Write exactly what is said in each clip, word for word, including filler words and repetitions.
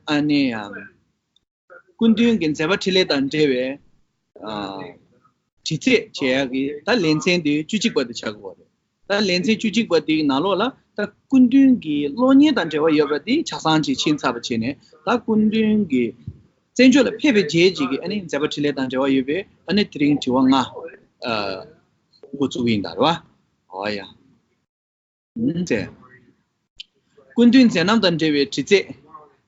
ཨ་ནི་ཡང་སྐུ་མདུན་གྱི་མཛད་པ་འཕྲིན་ལས་དང་འབྲེལ་བའི་ཨ་དྲི་རྩད་བྱེད་ཡག་གི་ད་ལེ་ཚན་དེ་བཅུ་གཅིག་པ་དེ་ཆགས་ཀྱི་ཡོད་རེད། ད་ལེ་ཚན་བཅུ་གཅིག་པ་དེའི་ནང་ལོགས་ལ་ད་སྐུ་མདུན་གྱི་གློག་བརྙན་དང་འབྲེལ་བ་ཡོད་པ་དེ་ཆ་ཚང་ཅིག་ཕྱིན་ཚར་བ་བྱས་ནས། ད་སྐུ་མདུན་གྱི་བཙན་བྱོལ་ལ་ཕེབས་པའི་རྗེས་ཀྱི་ཨ་ནི་མཛད་པ་འཕྲིན་ལས་དང་འབྲེལ་བ་ཡོད་པའི་ཨ་ནི་དེ་རིང་དྲི་བ་ལྔ་ཨ་འགོ་བཙུགས་ཡིན་ད་རེད་བ། ཨོ་ཡ། ཨུམ་ཟེར། སྐུ་མདུན་མཛད་རྣམ་དང་འབྲེལ་བའི་དྲི་རྩད།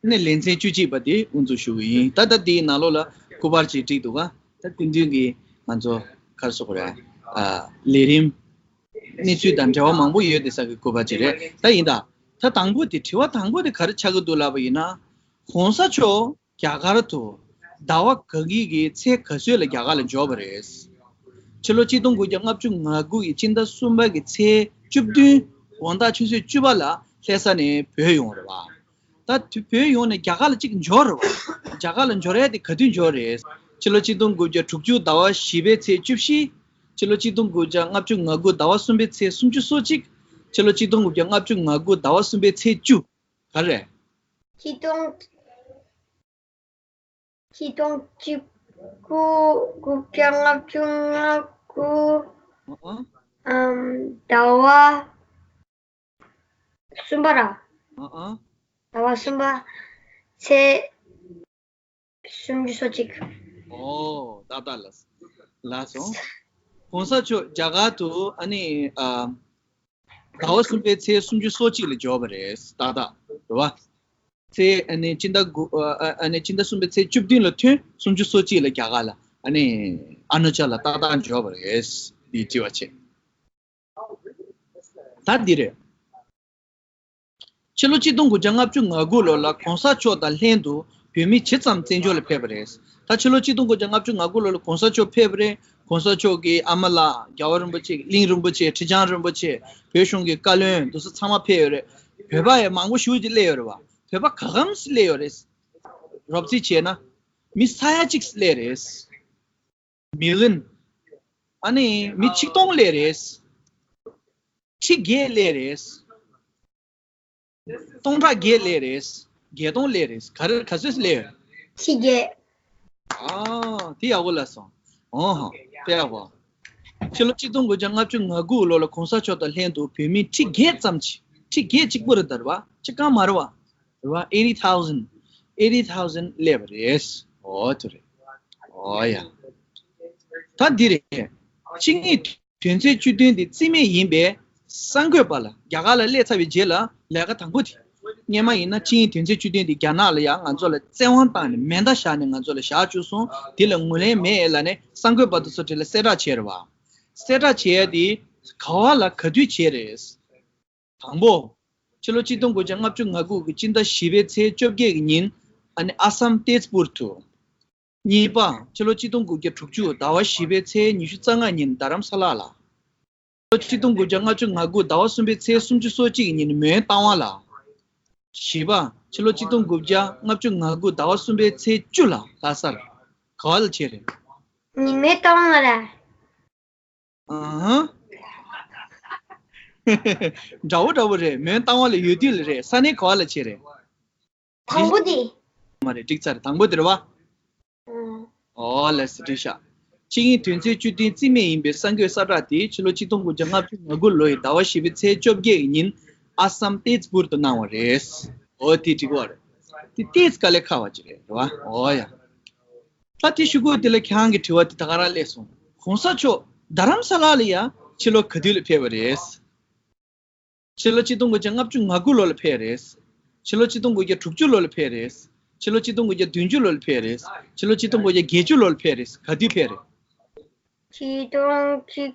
ནི་ལེ་ཚན་བཅུ་གཅིག་པ་དེ་དབུ་འཛུགས་ཞུ་གི་ཡིན། ད་ལྟ་དེའི་ནང་ལོགས་ལ་སྐུ་པར་ཅིག་བསྒྲིགས་འདུག་ག་ད་སྐུ་མདུན་གྱིས་ང་ཚོ་ག་རེ་ཟེར་དགོས་རེད། ཨ་ལས་རིམ་གནས་ཚུལ་དང་འབྲེལ་བ་མང་པོ་ཡོད་དེ་ས་གི་སྐུ་པར་ཅིག་རེད། ད་ཡིན་ད། ད་དང་པོ་དེ་དྲི་བ་དང་པོ་དེ་ག་རེ་ཆགས་ཀྱི་འདུག་ལབ་པ་ཡིན་ན། གོང་ས་མཆོག་རྒྱ་གར་དུ་ཟླ་བ་ག་གི་གི་ཚེས་ག་ཚོད་ལ་རྒྱ་གར་ལ་འབྱོར་བ་རེད། ཕྱི་ལོ་གཅིག་སྟོང་དགུ་བརྒྱ་ལྔ་བཅུ་ང་དགུ་ཡི་སྤྱི་ཟླ་གསུམ་པ་གི་ཚེས་བཅུ་བདུན་དགོང་དག་ཆུ་ཚོད་བཅུ་པ་ལ་ལྷ་ས་ནས་བོད་ཡོང་རེད་བ། ད་དུ་བོད་ཡོང་ནས་རྒྱ་གར་ལ་གཅིག་འབྱོར་རེད་བ། རྒྱ་གར་ལ་འབྱོར་ཡས་དེ་ག་དུས་འབྱོར་རེད། ཕྱི་ལོ་གཅིག་སྟོང་དགུ་བརྒྱ་དྲུག་ཅུ་ཟླ་བ་བཞི་པའི་ཚེས་བཅུ་བཞི། ཕྱི་ལོ་གཅིག་སྟོང་དགུ་བརྒྱ་ལྔ་བཅུ་ང་དགུ་ཟླ་བ་གསུམ་པའི་ཚེས་སུམ་ཅུ་སོ་གཅིག། ཕྱི་ལོ་གཅིག་སྟོང་དགུ་བརྒྱ་ལྔ་བཅུ་ང་དགུ་ཟླ་བ་གསུམ་པའི་ཚེས་བཅུ། ག་རེ། ཆིག་སྟོང་། ཆིག་སྟོང་གཅིག་དགུ་དགུ་བརྒྱ་ལྔ་བཅུ་ང་དགུ། ཨ་ཨ། ཨམ། ཟླ་བ་གསུམ་པ་ར། ཨ་ཨ། ཟླ་བ་གསུམ་པ། ཚེས་སུམ་ཅུ་སོ་གཅིག། ཨོ། ཏག་ཏག་ལགས། ལགས་སོ། གོང་ས་མཆོག་རྒྱ་གར་དུ་ཨ་ནི་ཨ། ཟླ་བ་གསུམ་པའི་ཚེས་སུམ་ཅུ་སོ་གཅིག་ལ་འབྱོར་བ་རེད། ཏག་ཏག་རེད་བ། ཚེས་ཨ་ནི་སྤྱི་ཟླ་དགུ་ཨ་ཨ་ནི་སྤྱི་ཟླ་གསུམ་པའི་ཚེས་བཅུ་བདུན་ལ་ཐོན། སུམ་ཅུ་སོ་གཅིག་ལ་རྒྱ་གར་ལ་ཨ་ནི་ཨ་ནུ་ཅ་ལ་ཏག་ཏག་འབྱོར་བ་རེད། འདི་དྲི་བ་བྱེད། ད་འདི་རེད། ཕྱི་ལོ་གཅིག་སྟོང་དགུ་བརྒྱ་ལྔ་བཅུ་ང་དགུ་ལོ་ལ་གོང་ས་མཆོག་དང་ལྷན་དུ་བོད་མི་ཇི་ཙམ་བཙན་བྱོལ་ལ་ཕེབས་པ་རེད། ད་ཕྱི་ལོ་གཅིག་སྟོང་དགུ་བརྒྱ་ལྔ་བཅུ་ང་དགུ་ལོ་ལ་གོང་ས་མཆོག་ཕེབས་པ་རེད། གོང་ས་མཆོག་གི་ཨ་མ་ལགས་རྒྱལ་བ་རིན་པོ་ཆེ། གླིང་རིན་པོ་ཆེ། ཁྲི་བྱང་རིན་པོ་ཆེ། བོད་གཞུང་གི་བཀའ་བློན་འདུག་ས་ཚང་མ་ཕེབས་ཡོད་རེད། བོད་པ་ཡང་མང་པོ་ཞེ་པོ་ཅིག་སླེབས་ཡོད་རེད་བ། བོད་པ་ག་གམ་སླེབས་ཡོད་རེད། རོབ་རྩིས་བྱས་ན་མི་ས་ཡ་གཅིག་སླེབས་རེད། མི་ལོན། ཨ་ནི་མི་ཆིག་སྟོང་སླེབས་རེད། ཁྲི་བརྒྱད་སླེབས་རེད། སྟོང་ཕྲག་བརྒྱད་སླེབས་རེད། བརྒྱད་སྟོང་སླེབས་རེད། ག་རེ་ག་ཚོད་སླེབས་ཡོད། ཁྲི་བརྒྱད། ཨ། དེ་ཡག་པོ་ལབ་སོང་། ཨོ་ཧོ། དཔེ་ཡག་པོ། ཕྱི་ལོ་གཅིག་སྟོང་དགུ་བརྒྱ་ལྔ་བཅུ་ང་དགུ་ལོ་ལ་གོང་ས་མཆོག་དང་ལྷན་དུ་བོད་མི་ཁྲི་བརྒྱད་ཙམ་ཅིག་ཁྲི་བརྒྱད་གཅིག་པོ་རེད་ད་རེད་བ། གཅིག་རྐང་མ་རེད་བ། རེད་བ། eighty thousand eighty thousand སླེབས་པ་རེད། ཨོ་དེ་རེད། ཨོ་ཡ། ད་འདི་རེད། ཆིངས་ཡིག་དོན་ཚན་བཅུ་བདུན་འདི་རྩིས་མེད་ཡིན་པའི་གསར་འགོད་པ་ལ་རྒྱ་གར་ལ་སླེབས་ཚར་བའི་རྗེས་ལ་ལས་ཀ་དང་པོ་དེ། སྔོན་མ་ཡིན་ན་ཆིངས་ཡིག་དོན་ཚན་བཅུ་བདུན་འདི་རྒྱ་ནག་ལ་ཡང་ང་ཚོ་ལ་བཙན་དབང་བཏང་ནས་མེ་མདའ་བཞག་ནས་ང་ཚོ་ལ་བཞག་བཅུག་སོང་། འདི་ལ་ངོས་ལེན་མེད་ལབ་ནས་གསར་འགོད་པ་དེ་ཚོ་དེ་ལ་གསལ་བསྒྲགས་བྱས་རེད་བ། གསལ་བསྒྲགས་བྱས་ཡ་དེ་ག་བ་ལ་ག་དུས་བྱས་རེད། དང་པོ། ཕྱི་ལོ་གཅིག་སྟོང་དགུ་བརྒྱ་ལྔ་བཅུ་ང་དགུ་གི་སྤྱི་ཟླ་བཞི་པའི་ཚེས་བཅོ་བརྒྱད་ཀྱི་ཉིན་ཨ་ནི་ཨ་སམ་ཏེ་ཛ་པུར་དུ། གཉིས་པ། ཕྱི་ལོ་གཅིག་སྟོང་དགུ་བརྒྱ་དྲུག་ཅུ་ཟླ་བ་བཞི་པའི་ཚེས་ཉི་ཤུ་རྩ་ལྔ་ཉིན་རྡ་རམ་ས་ལ་ལ། ཕྱི་ལོ་གཅིག་སྟོང་དགུ་བརྒྱ་ལྔ་བཅུ་ང་དགུ་ཟླ་བ་གསུམ་པའི་ཚེས་སུམ་ཅུ་སོ་གཅིག་ཉིན་མོན་རྟ་དབང་ལ། བཞི་པ། ཕྱི་ལོ་གཅིག་སྟོང་དགུ་བརྒྱ་ལྔ་བཅུ་ང་དགུ་ཟླ་བ་གསུམ་པའི་ཚེས་བཅུ་ལ་ལྷ་སར། ག་བ་ལ་བྱས་རེད། ཉི་མའི་རྟ་དབང་ལ་རེད། ཨ་ཧ། འདྲ་བོ་འདྲ་བོ་རེད། མོན་རྟ་དབང་ལ་ཡོད་དུས་ལ་རེད། ས་གནས་ག་བ་ལ་བྱས་རེད། དང་པོ་དེ། མ་རེད། འགྲིག་ཚར་རེད། དང་པོ་དེ་རེད་བ། ཨོ་ལེ་སི་ཏི་ཤ། ཆིངས་ཡིག་དོན་ཚན་བཅུ་བདུན་རྩིས་མེད་ཡིན་པའི་གསར་འགོད་གསལ་བསྒྲགས་དེ་ཕྱི་ལོ་གཅིག་སྟོང་དགུ་བརྒྱ་ལྔ་བཅུ་ང་དགུ་ལོ་ཡི་ཟླ་བ་བཞི་པའི་ཚེས་བཅོ་བརྒྱད་ཀྱི་ཉིན་ཨ་སམ་ཏེ་ཛ་པུར་དུ་གནང་བ་རེད། ཨོ་དེ་འགྲིག་པ་རེད། དེ་ཏེ་ཛ་དཀའ་ལས་ཁག་པ་ཅིག་རེད། རེད་བ། ཨོ་ཡ། ད་དེ་ཞུ་དགོས་དེ་ལ་ཁྱེད་རང་གི་དྲི་བ་དེ་ད་ག་རང་སླེབས་སོང་། གོང་ས་མཆོག་རྡ་རམ་ས་ལ་ལ་ཡ་ཕྱི་ལོ་ག་དུས་ལ་ཕེབས་པ་རེད། ཕྱི་ལོ་གཅིག་སྟོང་དགུ་བརྒྱ་ལྔ་བཅུ་ང་དགུ་ལོ་ལ་ཕེབས་རེད། ཕྱི་ལོ་གཅིག་སྟོང་དགུ་བརྒྱ་དྲུག་ཅུ་ལོ་ལ་ཕེབས་རེད། ཕྱི་ལོ་གཅིག་སྟོང་དགུ་བརྒྱ་བདུན་ཅུ་ལོ་ལ་ཕེབས་རེད། ཕྱི་ལོ་གཅིག་སྟོང་དགུ་བརྒྱ་བརྒྱད་ཅུ་ལོ་ལ་ཕེབས་རེད། ག་དུས་ཕེབས་རེད། ཆིག་སྟོང་གཅིག་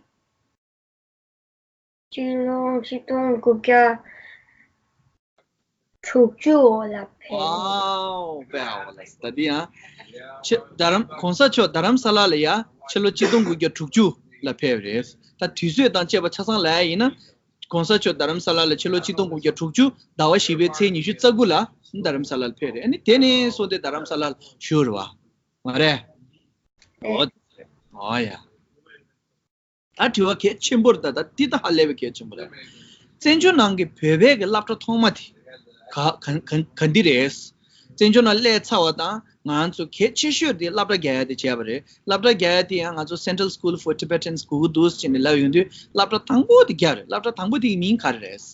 ཆིག་སྟོང་གཅིག་སྟོང་དགུ་བརྒྱ་དྲུག་ཅུ་ལ་ཕེབས། ཝའོ། དཔེ་ཡག་པོ་ལ། ད་འདི་ཡང་། ཆེ། རྡ་རམ། གོང་ས་མཆོག་རྡ་རམ་ས་ལ་ལ་ཡ་ཕྱི་ལོ་གཅིག་སྟོང་དགུ་བརྒྱ་དྲུག་ཅུ་ལ་ཕེབས་རེད། ད་དུས་ཚོད་དང་བཅས་པ་ཆ་ཚང་ལ་ཡ་ཡིན་ན། གོང་ས་མཆོག་རྡ་རམ་ས་ལ་ལ་ཕྱི་ལོ་གཅིག་སྟོང་དགུ་བརྒྱ་དྲུག་ཅུ་ཟླ་བ་བཞི་པའི་ཚེས་ཉི་ཤུ་རྩ་དགུ་ལ་རྡ་རམ་ས་ལ་ལ་ཕེབས་རེད། ཨ་ནི་དེ་ནས་བཟུང་སྟེ་རྡ་རམ་ས་ལ་ལ་བཞུགས་རེད་བ། མ་རེད། ཨོ། ཨོ་ཡ། ད་དྲི་བ་གལ་ཆེན་པོ་རེད། ད་ད་འདི་ད་ཧ་ལས་པའི་གལ་ཆེན་པོ་རེད། བཙན་བྱོལ་ནང་གི་བོད་པའི་གི་སློབ་གྲྭ་ཐོག་མ་དེ་ག་ག་ག་ག་འདི་རེད། བཙན་བྱོལ་ནང་སླེབས་ཚར་བ་དང་ང་ཚོ་གལ་ཆེ་ཤོས་དེ་སློབ་གྲྭ་རྒྱག་ཡ་དེ་བྱས་པ་རེད། སློབ་གྲྭ་རྒྱག་ཡ་དེ་ཡང་ང་ཚོ་Central School for Tibetans གུ་གུ་དུས་ཟེར་ནས་ལབ་ཡོང་དུས་སློབ་གྲྭ་དང་པོ་དེ་རྒྱག་རེད། སློབ་གྲྭ་དང་པོ་དེ་ཡི་མིང་ག་རེ་རེད།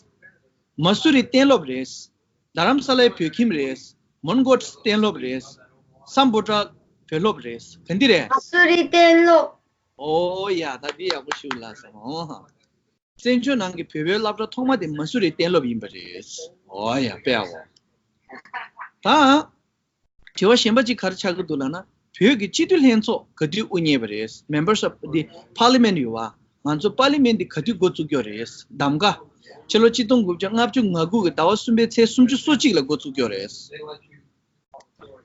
མ་སུ་རི་གཏན་སློབ་རེད། རྡ་རམ་ས་ལའི་བོད་ཁྱིམ་རེད། མོན་གྷོ་གཏན་སློབ་རེད། སམ་བྷོ་ཊ་བོད་སློབ་རེད། ག་འདི་རེད། མ་སུ་རི་གཏན་སློབ། ཨོ་ཡ། ད་འདི་ཡག་པོ་ཞུ་ལ་སོང་། བཙན་བྱོལ་ནང་གི་བོད་པའི་སློབ་གྲྭ་ཐོག་མ་དེ་མ་སུ་རི་གཏན་སློབ་ཡིན་པ་རེད། ཨོ་ཡ། དཔེ་ཡག་པོ། ད་དྲི་བ་གཞན་པ་ཅིག་ག་རེ་ཆགས་ཀྱི་འདུག་ལབ་ན། བོད་ཀྱི་སྤྱི་འཐུས་ལྷན་ཚོགས་ག་དུས་དབུ་བརྙེས་པ་རེད། Members of the Parliament ཡོད་བ། ང་ཚོ་Parliament འདི་ག་དུས་འགོ་བཙུགས་ཀྱི་ཡོད་རེད། གདམ་ག་ཕྱི་ལོ་ཆིག་སྟོང་དགུ་བརྒྱ་ལྔ་བཅུ་ང་དགུ་གི་ཟླ་བ་གསུམ་པའི་ཚེས་སུམ་ཅུ་སོ་གཅིག་ལ་འགོ་བཙུགས་ཀྱི་ཡོད་རེད།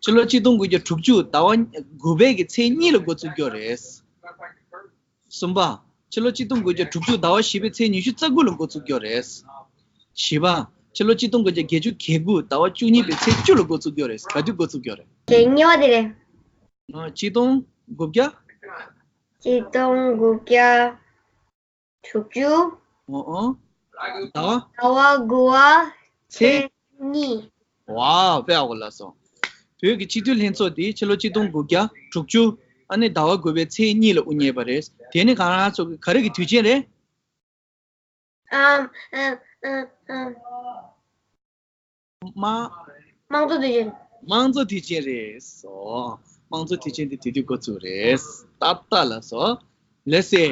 ཕྱི་ལོ་ཆིག་སྟོང་དགུ་བརྒྱ་དྲུག་ཅུ་ཟླ་བ་དགུ་པའི་གི་ཚེས་གཉིས་ལ་འགོ་བཙུགས་ཀྱི་ཡོད་རེད། གསུམ་པ། ཕྱི་ལོ་ཆིག་སྟོང་དགུ་བརྒྱ་དྲུག་ཅུ་ཟླ་བ་བཞི་པའི་ཚེས་ཉི་ཤུ་རྩ་དགུ་ལ་འགོ་བཙུགས་ཀྱི་ཡོད་རེད། བཞི་པ། ཕྱི་ལོ་ཆིག་སྟོང་དགུ་བརྒྱ་བརྒྱད་ཅུ་གྱ་དགུ་ཟླ་བ་བཅུ་གཉིས་པའི་ཚེས་བཅུ་ལ་འགོ་བཙུགས་ཀྱི་ཡོད་རེད། ག་དུས་འགོ་བཙུགས་ཀྱི་ཡོད་རེད། དེ་གཉིས་པ་དེ་རེད། ཨ། ཆིག་སྟོང་དགུ་བརྒྱ། ཆིག་སྟོང་དགུ་བརྒྱ་དྲུག་ཅུ། ཨོ་ཨོ། ཟླ་བ། ཟླ་བ་དགུ་པ། ཚེས། ཚེས་གཉིས། ཝའོ། དཔེ་ཡག་པོ་ལབ་སོང་། བོད་ཀྱི་སྤྱི་འཐུས་ལྷན་ཚོགས་འདི་ཕྱི་ལོ་ཆིག་སྟོང་དགུ་བརྒྱ་དྲུག་ཅུ། ཨ་ནི་ཟླ་བ་དགུ་པའི་ཚེས་གཉིས་ལ་དབུ་བརྙེས་པ་རེད། དེ་ནི་ང་རང་ཚོ་གི་ག་རེ་གི་དུས་ཆེན་རེད། ཨམ། ཨམ། ཨམ། ཨམ། དམངས། དམངས་གཙོ་དུས་ཆེན། དམངས་གཙོ་དུས་ཆེན་རེད་སོ། དམངས་གཙོ་དུས་ཆེན་དེ་དེ་དུས་འགོ་ཚུགས་རེད། ཏག་ཏག་ལབ་སོང་། ལགས་སེ།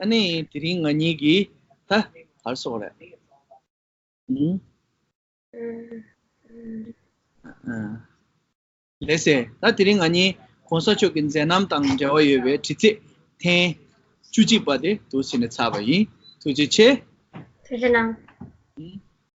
ཨ་ནི་དེ་རིང་ང་གཉིས་ཀྱིས་ད་ག་རེ་ཟེར་དགོས་རེད། ཨུམ། ཨུམ། ཨ། ལགས་སེ། ད་དེ་རིང་ང་གཉིས་གོང་ས་མཆོག་གི་མཛད་རྣམ་དང་འབྲེལ་བ་ཡོད་པའི་དྲི་རྩད་ཐེངས་བཅུ་གཅིག་པ་དེ་འདུག་སེ་ནས་ཚར་བ་ཡིན། ཐུགས་རྗེ་ཆེ། ཐུགས་རྗེ་གནང་། ཨུམ།